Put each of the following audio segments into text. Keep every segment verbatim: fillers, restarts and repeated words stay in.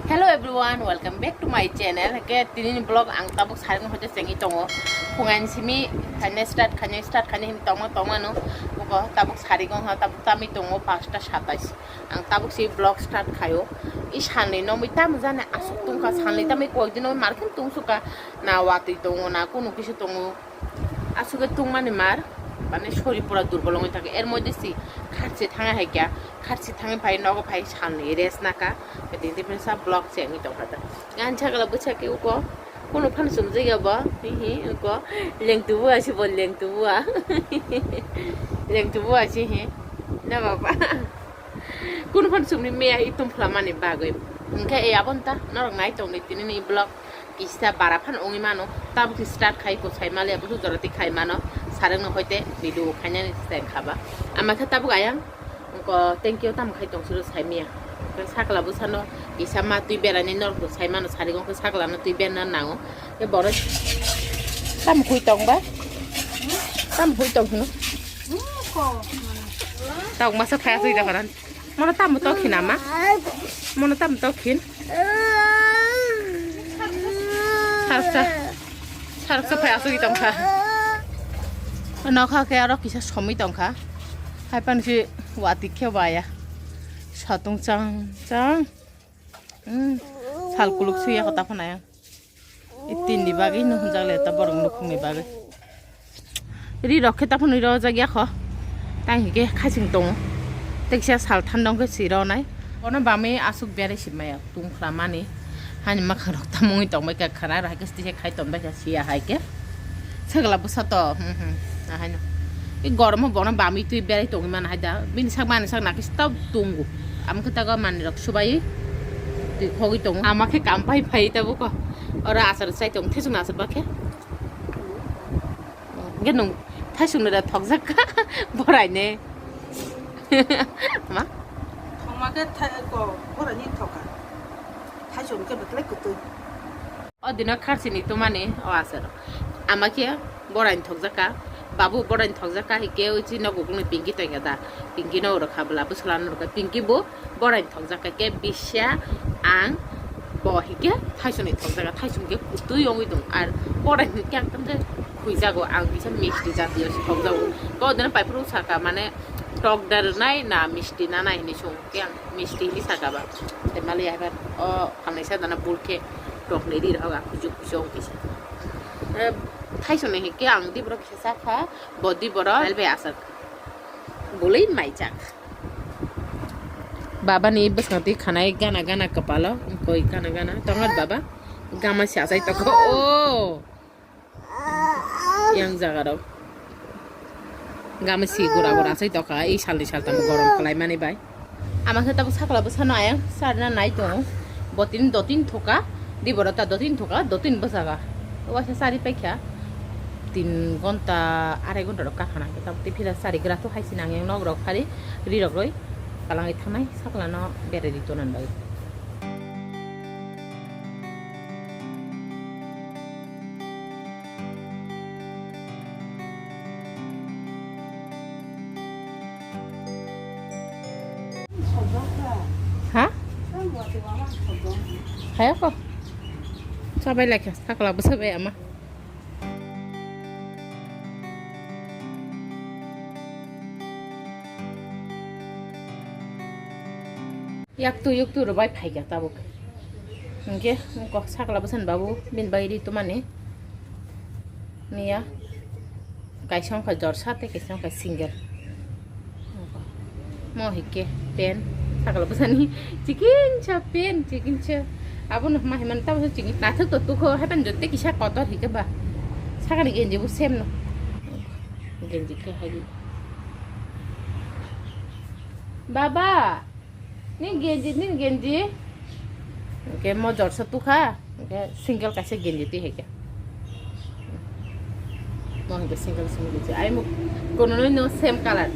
Hello everyone, welcome back to my channel. Ke tini ni vlog ang tabuk saring hoite chengwi tongo. Phungan simi khaina start khaina start khaina hini tongma tongma no. Buko tabuk saring ha tabuk tami tongo panchta satais. Ang tabuk si vlog start khayo. I sanni no mui tamo jani asuk tungkha sanni tamo koi dino markhim tungsuka na watwi tongo na kunu kisu tongo. Aswk tungmani mar, mane, sori pura durbol wngwi thangkha. Er moddhe si kharchi thangwi hai kya, kharchi thangwi phai nogo phai salni rest naka. Tini tini sa vlog se wngwi tongkha ta. Ang chakla bwsa khe uko, kuno phano chumjak ya bo, hi hi, uko, lengtu bua si bo, lengtu bua. Lengtu bua si hi. Na baba. Kunu phano chumni meya i tum phlamani bagwi. Hwnkhe e aboni ta norok nai tongdi tini ni vlog kisa bara phano wngwi mano. Tabuk ni start khai ko sai male busu jora ti khai mano. Sarang no hoite video khainani sai khaba. Ama khe tabuk ayang ko thank you tam khai tong suru sai miya. Sakla bwsano kisa ma twi berani norok sai mano sari gong sakla no twi berna nango. Ke boro tam khui tong ba? Tam khui tong hino. Tabuk masa phaya sui da paran. Mono tamo tokhin ama? Mono tamo tokhin? Sarsa. Sarsa phai asugwi tongkha. Nokha khe aro kisa somwi tongkha. Hai pan si wati khe baya. Satung chang chang. Hmm. Sal kuluk suya kota phana yang. Itini bagwi no hunjak le ta borok nukhungni bagwi. Ri rok khe ta phunwi rojak ya kho. Tang hike khaching tongo. Teksa sal thandong khe si ronai. Ono bami asuk berai si maya tung khlamani. Hani makhang rok ta mungwi tong bai kha khana rok hai khe tisa khai ton bai kha siya hai khe. Sagla bwsa to. Hmm, hmm. Ahaino. I goromo bono bami twi berai tongwi mana hai da. Bini sak mani sak nakhe tok tungo. Am khe ta go mani rok subai. Twi khogwi tongo. Ama khe kam pai phai ta buko. Oro asar chai tong thesung asar bakhe. Hingke nwng thaisungno da thokjak kha boraine. Ma? Thokma khe thai-, ko, boraini thokha. Thaisung khe betlai kwtwi. O dino kharsini tumani o asero. Ama khe boraini thokjak kha. Babu boraini thokjak kha, hingke uchi nogo bungni Pinky tongya da. Pinky no rwkha bwla, bwswlano rwkha. Pinky bo boraini thokjak kha khe bisa ang bo hingke thaisungni thokjak kha, thaisung khe kwtwi wngwi tong. Ar boraini khe ang tamjak khuijago, ang bisa misti jatiyo se thokjago. Bo dino paiphuru saka mane tok da rwnai na misti nanai hinwi song khe ang misti hinwi saka ba. Tei mali hai o phalnai sa dana bul khe tok ni ri rok ang kuchuk kuchuk kisa. Eh, thaisungni hingke ang di borok kisa sakha, bo di borok railway aswk. Bwlwi maijak. Baba ni bwskango twi khanai gana gana kwpalo, koi gana gana. Tongo baba? Gama si achai toko. Oh! Yang jaga rok. Gama si gura gura achai tokha, ei salni saltam gorom kwlai mani bai. Ama khe tabuk sakla bwsano ayang sarna nai tongo. Botin dotin thoka, di borok ta dotin thoka, dotin bwsaga. Waisa sari paikha. Tin gonta, arai gonta rok kakhana khe tabuk tei phila sari gra thu hai sinang yang nok rok phari, ri rok roi, palangwi thangnai sakla no berai ri tonan bai. Ha? Hai ako. Sabai lekha, sakla bwsa bai ama. Yak tu yuk tu rwbai phaikha tabuk. Hingke kok sakla bwsani babu bini bagwi ri tumani. Niya. Kaisa wngkha jorsa tei kaisa wngkha single. Mo hingke pen sakla bwsani chikinsa pen chikinsa. Abono ma himani tabuk chikin naithok to tukho haipan joto kisa kotor hingke ba. Sakani genji bo same no. Genji khe hai. Baba, ni genji, ni genji. Hingke mo jorsa tukha, hingke single kaisa genji twi hai khe. Mo hingke single single genji. Ai mo kono no same color.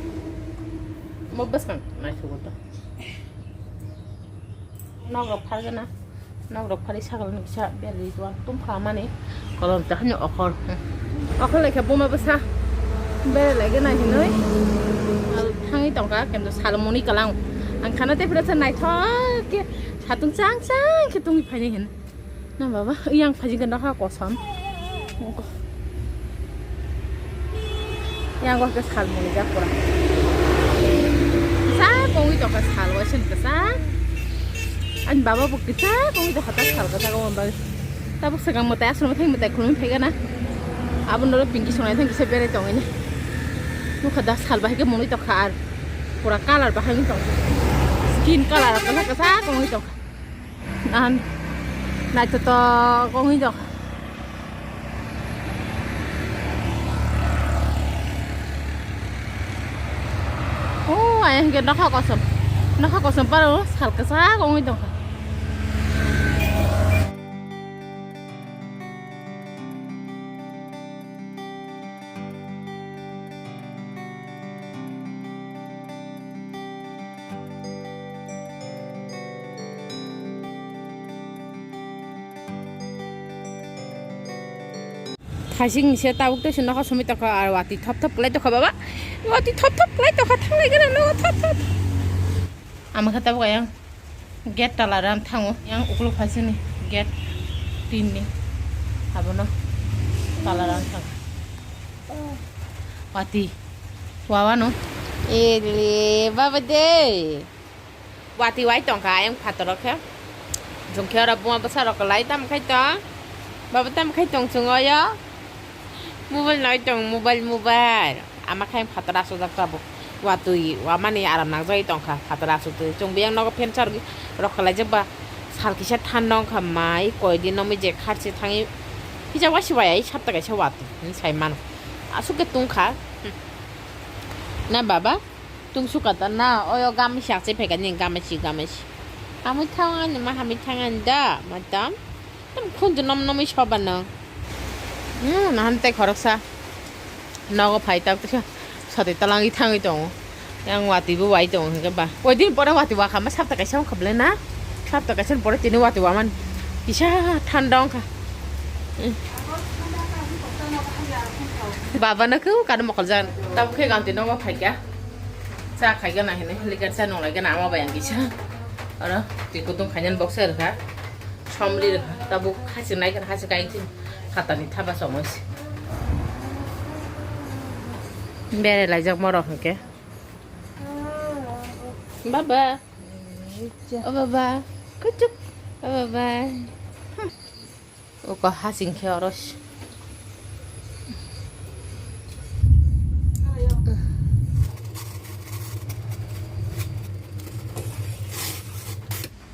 Mo bwskang naithogo to. Nok rok phargana. Nok rok phari sakal ni kisa berwi tuan tum phamani kolom ta hani okhor. Okhor lekha buma bwsa bere lagi na hinoi. Al thangwi tongka kendo salmoni kalang. Ang khana tei phira sa naithok khe satung chang chang khe tongwi phaini hin. Na baba, yang phaji ganda ha kosom. Yang gwa ke sal muni jak pura. Sa kongwi to ka sal wa sin ka sa. Ani baba bo kisa kongwi to hata sal ka sa ko ba. Tabuk sakang mwtai aswk mwtai mwtai khulumwi phaiga na. Aboni ulo pinki songnai thang kisa berai tongwi ni. Nukha da sal bahai khe mwnwi tokha ar pura colour bahai wng tong. Skin colour kwchak kwchak wngwi tongkha. Nahan naithotok wngwi tongkha. O ayang khe nokha kosom nokha kosom paro sal kwchak wngwi tongkha. Thasing se tabuk tei se nokha sumui tongkha ar watwi thop thop kwlai tongkha baba. Watwi thop thop kwlai tongkha, thanglai gana nogo thop thop. Ama khe tabuk ayang gate tala ram thango, yang ukuluk phaisani gate tinni abono tala ram thang. Watwi wawano. Ele baba de. Watwi wai tongkha ayang phataro khe. Jong khe oro buma bwsa rok kwlai tam khai tong. Baba tam khai tong chwng oyo. Mobile nai tong, mobile, mobile. Ama khe phataro aswk jak tabuk. Watwi wamani aram nangjagwi tongkha phataro aswk twi. Chwng biyang nogo fan charwgwi rok kwlaijak ba sal kisa thanda wngkha mai koi din nokni je kharchi thangwi. Kisa wasi waya sapta kaisa watwi hinwi sai mano. Aswk khe tungkha. Na baba? Tungsukha ta na, oyo gama si achai phaikha ni, gama si, gama si. Hamwi thang ani ma, hamwi thang ani da, madam. Tam khunju nom nomwi soba nang. Hmm, nahan tei khoroksa. Nogo phai tak tisa. Sati talangwi thangwi tongo. Yang watwi bo wai tongo hwnkhe ba. Koi din pore watwi wakha ma sapta kaisa wngkha bwle na? Sapta kaisa ni pore tini watwi waman. Kisa thanda wngkha. Hmm. Baba no khe kado mokol jan. Tabuk khe ganti nogo phaikha. Cha khaigana hinwi ligar cha nunglaigana ama bai ang kisa. Oro twi kutung khainani boksa rwkha. Somli rwkha. Tabuk hachik naikhwna hachik kainwi tini khatani thapa chongwi se. Berai laijak morok hinkhe. Baba. O baba. Kuchuk. O baba. Uko hasing khe oro si-,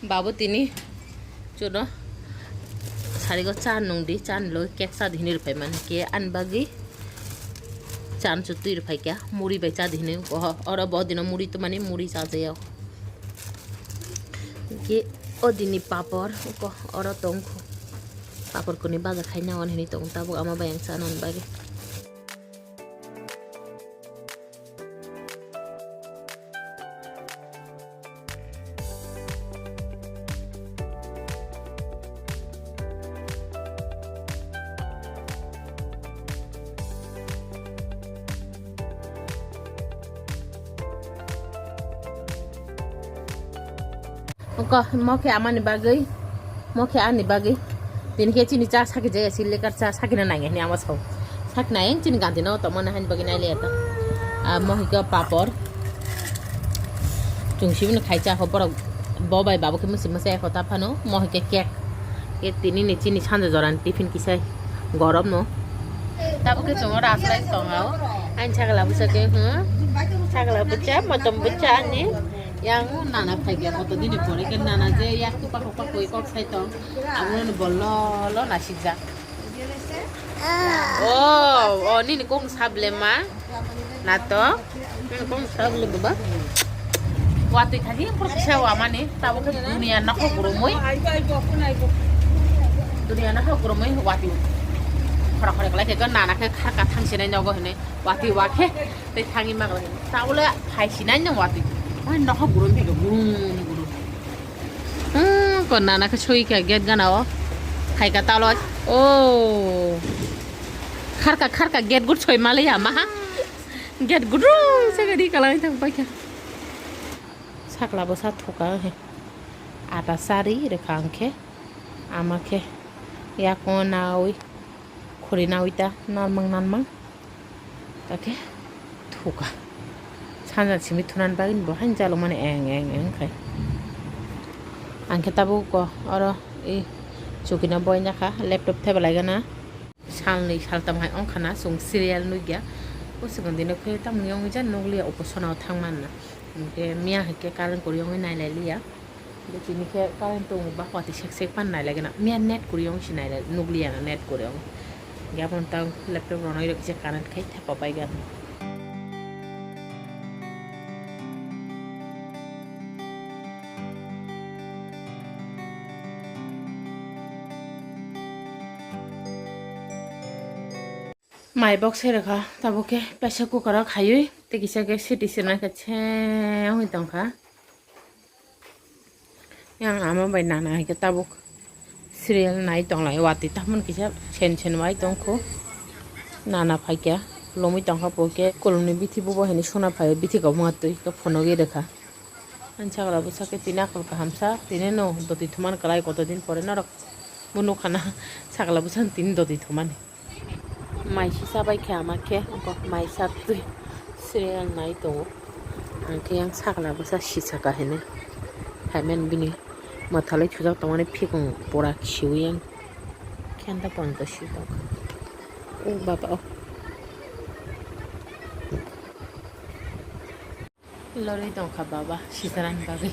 babu tini chuno sarigo cha nungdi, cha nilo cake cha di hinwi rwphai mani khe ani bagwi cha chu twi rwphai kha muri bai cha di hinwi uko oro bo dino muri tongmani muri cha jaya. Hwnkhe o dini papor, oko oro tongkho. Papor kwnwi baja khaina hwn hinwi tongo tabuk ama bai ang chanani bagwi. Oko, mo khe amani bagwi, mo khe ani bagwi. Tini khe chini cha sakhi jaya, si lekar cha sakhi na nangya hini ama sao. Sakhi na yang chini ganti no tomo na hani bagwi nai le ta. Ah, mo hiko papor. Chung sibini khai cha ho borok bo bai babo khe musi masa ekho ta phano. Mo hike cake. Cake tini ni chini sanja jorani tiffin kisai gorom no. Tabuk khe chungo rasulai tongao. Ani sakla bwsa khe, hmm? Sakla bwsa, motom bwsa ani. Yang nana phai khe koto dini pore khe nana je yak tu pakok pakoi kok sai tong. Amo ni bollo lo nasik jak. Oh, oh, nini kok sable ma. Nato. Nini kok sable baba. Watwi thani pura kisa wamani. Tabuk khe dunia nokho gurumui. Dunia nokho gurumui watwi. Khora khora khlai khe nana khe kharka thangsinai nogo hinui. Watwi wakhe tei thangwi maglai. Tabule phaisinai no watwi. Oi nokho gurum phege gurum gurum. Hmm, ko nana khe soi kha gate gana o. Khai ka talo. Oh. Kharka kharka gate gut soi mali ya maha. Gate gut ru se gari kalai thang pai kha. Sakla bwsa thuka he. Ata sari rwkha ang khe. Ama khe yakungo nawi khuri nawi ta narmang narmang. Takhe thuka. Sanja simi thunan bagwi bo haino chalokmani eng eng eng khai. Ang khe tabuk ko oro i chukino boina kha, laptop theba laigana. Salnwi saltam hai wngkha na chwng serial nukya. O chwng dino khe tamni wngwi jan nukliya, uposona o thangmanna. Hinkhe miya hinkhe current kwrwi wngwi nailai liya. Hinkhe tini khe current tongo ba watwi sek sek pan nailai gana. Miya net kwrwi wng se nailai nukliya na net kwrwi wng. Hinkhe abono tang laptop rwnai rok kisa connect khai thepa pai gana. Mai bok se rwkha, tabuk khe pressure cooker o khaiwi tei kisa khe siti sirnai khe se wngwi tongkha. Yang ama bai nana hai khe tabuk serial nai tonglai, watwi tamoni kisa sen sen wai tongkho. Nana phaikha, lomwi tongkha bo khe, kolomni bithi bubo hini sona phai bithi kobonga twi khe phunugwi rwkha. Ani sakla bwsa khe tini akhol kahamsa, tini no doti thuman kwlai koto din pore norok bo nukha na sakla bwsa tini doti thumani. Mai sisa bai khe ama khe, oko mai satwi serial nai tongo. Ang khe yang sakla bwsa sisaka hinwi. Phaimani bini mwthalwi thujak tongmani phikung pura khiwi yang khenta ponto si tongkha. O baba o. Lorwi tongkha baba sisanani bagwi.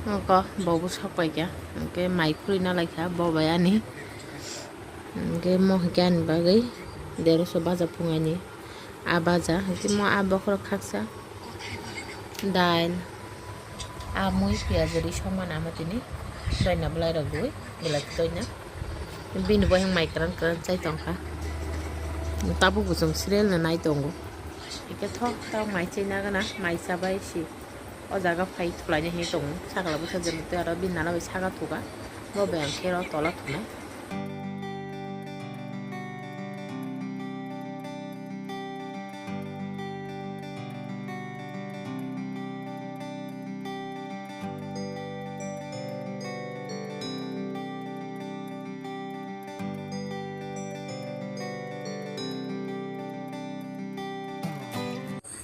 Oko bobo sok paikha, hwnkhe mai khurina laikha bo bai ani. Hwnkhe mo hwnkhe ani bagwi deroso baja phungaini. A baja, hwnkhe mo a bokhorok khaksa. Dail, a mui, piyaj ri songmani ama tini doina bwlairok gwi belai doina. Bini bo yang mai kwran kwran chai tongkha. Tabuk bo chwng serial no nai tongo. Hwnkhe thok thok mai chai nagana, mai chabai si. O jaga phai thulaina hinwi tongo. Sakla bwsa je tei aro bini nana bai saka thuka. Bo bai ang khe aro tola thunai.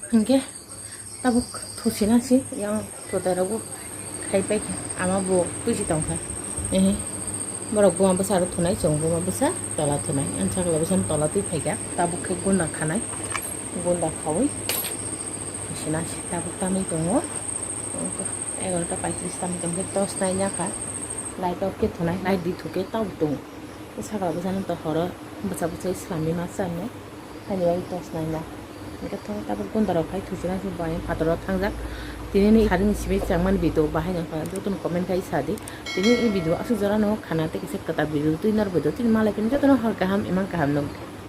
Hwnkhe tabuk thuchina se yang totai rok bo khai pai kha ama bo twi se tong kha. Ehe borok buma bwsa aro thunai chwng buma bwsa tola thunai ang sakla bwsa tola twi phai kha tabuk khe gunda khanai gunda khaui sina se tabuk tamwi tongo egarota paitris tamwi tong khe torch nai ya kha light off khe thunai light di thuk khe tabuk tongo sakla bwsa no to horo bwsa bwsa swlamwi ma channai. Haini bagwi torch naina. Hwnkhe thok tabuk gunda rok hai thuchina se bai phatar o thangjak. Tini ni sari ni simi changmani video bahai no joto no comment khai sa di. Tini i video aswk jora no khana tei kisa kwtal video twi nor video tini malai khe joto no hor kaham imang kaham no.